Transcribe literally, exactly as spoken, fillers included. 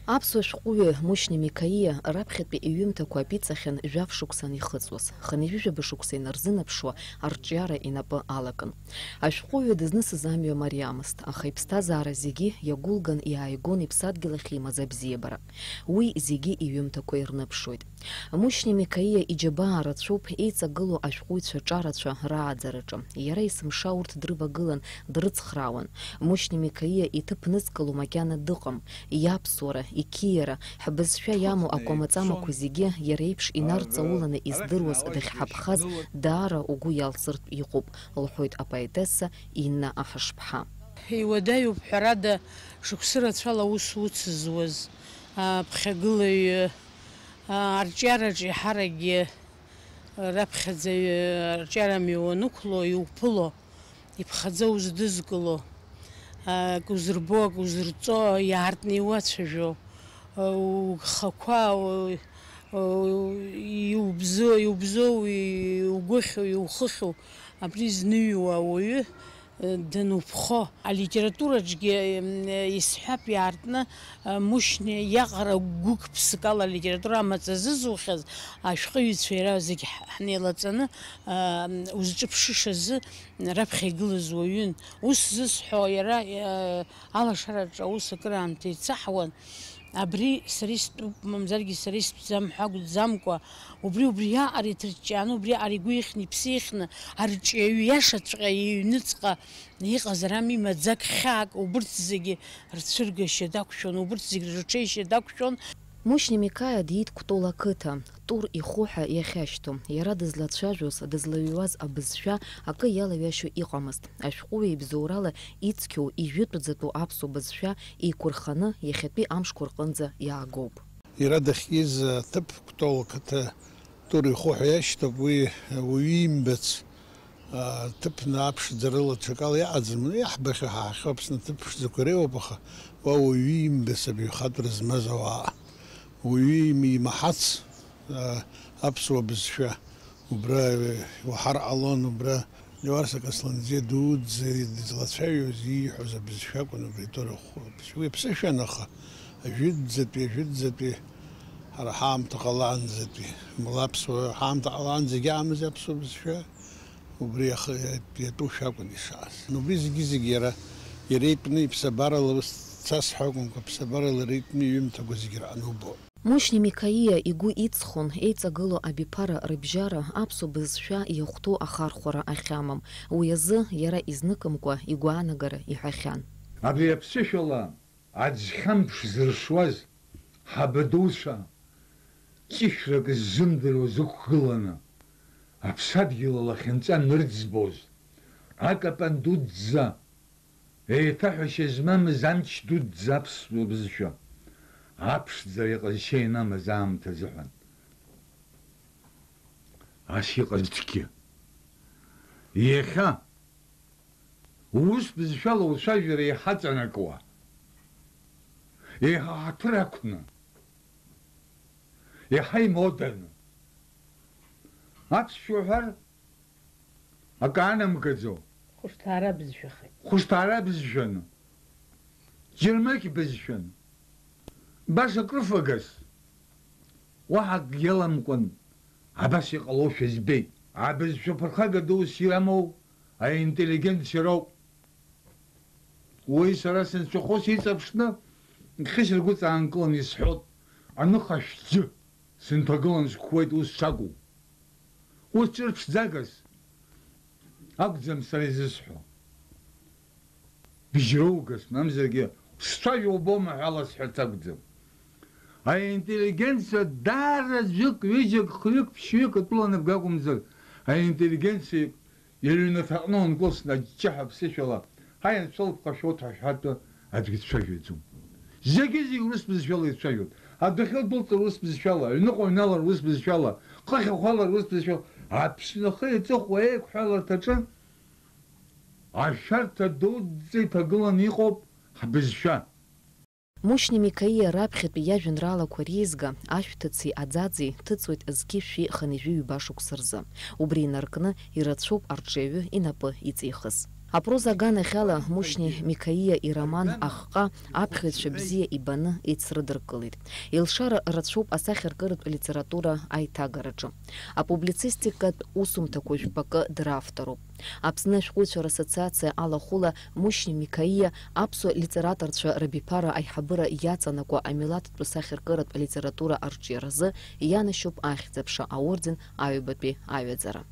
Аԥсуа шәҟәыҩҩы Мушьни Микаиа раԥхьатәи иҩымҭақәа аԥиҵахьан жәаф шықәсан ихыҵуаз, хынҩажәижәаба шықәса инарзынаԥшуа арҿиара инапы алакын. Ашәҟәыҩҩы дызнысыз амҩа мариамызт, аха иԥсҭазаара зегьы иагәылган иааигон иԥсадгьыл ахь имаз абзиабара. Уи зегьы иҩымҭақәа ирныԥшуеит. Мушьни Микаиа иџьабаа рацәоуп еиҵагылоу ашәҟәыҩҩцәа ҿарацәа рааӡараҿы. Иара есымша урҭ дрывагылан, дрыцхраауан. Мушьни Микаиа иҭыԥ нызкыло макьана дыҟам. Иаԥсуара, иқьиара, ҳбызшәа иамоу акәамаҵамақәа зегьы иара иеиԥш инарҵауланы издыруаз дахьҳаԥхаз даара угәы иалсыртә иҟоуп, лҳәоит апоетесса Инна Аҳашԥҳа. Иуадаҩуп, ҳәарада, шықәсы рацәала аус уцызуаз, аԥхьагылаҩы, арҿиараҿы еиҳаракгьы раԥхьаӡаҩ арҿиара амҩа уанықәло, иуԥыло, иԥхаӡа уздызкыло, акы узырбо, акы узырҵо, иаартны иуацәажәо, угхақәа, иубзо, иубзоу, иугәыхьу, иухыхьу, абри зныҩуа ауаҩы дануԥхо. Алитератураҿгьы, м, исҳәап, иаартны, Мушьни иаҟара гәык-ԥсык ала алитература амаҵ азызухьаз ашәҟәыҩҩцәа иара зегь ҳ-, ҳнеилаҵаны, узҿыԥшышазы раԥхьа игылаз уаҩын. Ус зысҳәо иара, алашараҿы аус акыраамҭа ицаҳауан. Абри сара истәуп, мамзаргьы сара истәӡам ҳәа акәӡамкәа, убри, убриаҟара иҭырҷҷааны, убриаҟара игәы ихьны, иԥсы ихьны, арҿиаҩы иашаҵәҟьа иҩныҵҟа иҟазар ами, маӡак, хьаак, убырҭ зегьы рцәыргашьа дақәшәон, убырҭ зегь рырҽеишьа дақәшәон. Мушьни Микаиа диит Кәтол ақыҭа, Тур ихуҳәа иахьашьҭоу. Иара дызлацәажәоз, дызлаҩуаз абызшәа акы иалаҩашьо иҟамызт. Ашәҟәыҩҩы ибзоурала ицқьоу, ижәытәӡатәу аԥсуа бызшәа еиқәырханы, иахьатәи амшқәа рҟынӡа иаагоуп. Иара дахьиз аҭыԥ Кәтол ақыҭа Тур ихуҳәа иашьҭоуп, уи уаҩы имбац, а, ҭыԥны аԥшӡарыла ҽакала иаҟаӡам, иаҳбахьоу ҳаахьоу Аԥсны аҭыԥ ԥшӡақәа иреиуоуп, аха уа уаҩы имбац абаҩхатәра змаз ауаа. Уаҩы им-, имаҳац, а, аԥсуа бызшәа убра, э, иуаҳар ҟалон, убра Леуарса Касланӡиа дуӡӡа дызлацәажәоз, ииҳәоз абызшәа акәын убри Тур ихуҳәа. Уи аԥсышәан, аха ажәытәӡатәи, ажәытәӡатәи, ҳара ҳаамҭа ҟалаанӡатәи, мла аԥсуа ҳаамҭа ҟалаанӡагьы аамыз аԥсуа бызшәа, убри иахы иатәушәа акәын ишааз. Убри зегьы-зегьы иара, иара итәны иԥсабарала ус цас ҳәа акәымкәа, аԥсабарала иара итәны иҩымҭақәа зегьы раҟны убон. Мушьни Микаиа игәы иҵхон еиҵагылоу абиԥара рыбжьара аԥсуа бызшәа иахәҭоу ахархәара ахьамам. Уи азы иара изныкымкәа игәаанагара иҳәахьан. Абри аԥсышәала аӡхьамԥш зыршуаз ҳабадуцәа, ҵишәрак ззымдыруаз ықәгыланы, аԥсадгьыл алахьынҵа нырӡбоз, акапан дуӡӡа, еиҭаҳәашьа змамыз амч дуӡӡа аԥсуа бызшәа, аԥшӡара иҟазшьа инамаз аамҭа азыҳәан. Ас иҟазҭгьы. Иахьа, ус бызшәала уцәажәара еиҳа ҵанакуа, еиҳа ҳаҭыр ақәны, еиҳа имоданы. Аԥсшәа уҳәар, акы анамгаӡо. Хәышҭаара бызшәахеит. Хәышҭаара бызшәаны. Џьармыкь бызшәаны. Баша крыфагас. Уаҳа акгьы аламкәан, абас иҟалошәа збеит. Абызшәа ԥырхага ду ус иамоу аинтеллигенциа роуп. Уи сара сынцәахәыс иҵаԥшны, хьышь ргәы ҵаанкыланы исҳәот, аныха шәџьы сынҭагылан сқәуеит ус шакәу. Ус ҿырԥшӡагас акәӡам сара изысҳәо. Бжьроугас, мамзаргьы, сцәажәо убома ҳәа ласҳәарц акәӡам. Аинтеллигенциа даара ӡәык, ҩыџьак, хҩык, ԥшьҩык атәыланабга акәымзар, аинтеллигенциа иҩнаҭаҟны ункылсны аҷҷаҳәа ԥсышәала, ҳаи, анцәа лыԥхашәоит ҳәа шәҳәартә аӡәгьы дцәажәаӡом. Зегьы-зегь урыс бызшәала ицәажәоит. Адәахьы дәылҵыр урыс бызшәала, аҩныҟа уҩналар урыс бызшәала, хыхь ухалар урыс бызшәала, Аԥсны ахи аҵыхәа еиқәҳәаларҭаҿы ашәарҭа дуӡӡа иҭагыланы иҟоуп ҳбызшәа. Мушьни Микаиа раԥхьатәи иажәеинраалақәа реизга, Ашәҭыци аӡаӡеи, ҭыҵуеит зқьи шәи хынҩажәи ҩба шықәса рзы. Убри инаркны ирацәоуп арҿиаҩы инапы иҵихыз. Апроза аганахьала Мушьни Миқаиа ироман Ахҟа аԥхьаҩцәа бзиа ибаны ицрыдыркылеит. Илшара рацәоуп асахьаркыратә литература аиҭагараҿы. Апублицистикатә усумҭақәа жәпакы дравторуп. Аԥсны ашәҟәыҩҩцәа рассоциациа алахәыла Мушьни Миқаиа аԥсуа литераторцәа рабиԥара аиҳабыра иаҵанакуа амилаҭтәу сахьаркыратә литература арҿиаразы ианашьоуп Ахьӡ-аԥша аорден аҩбатәи аҩаӡара.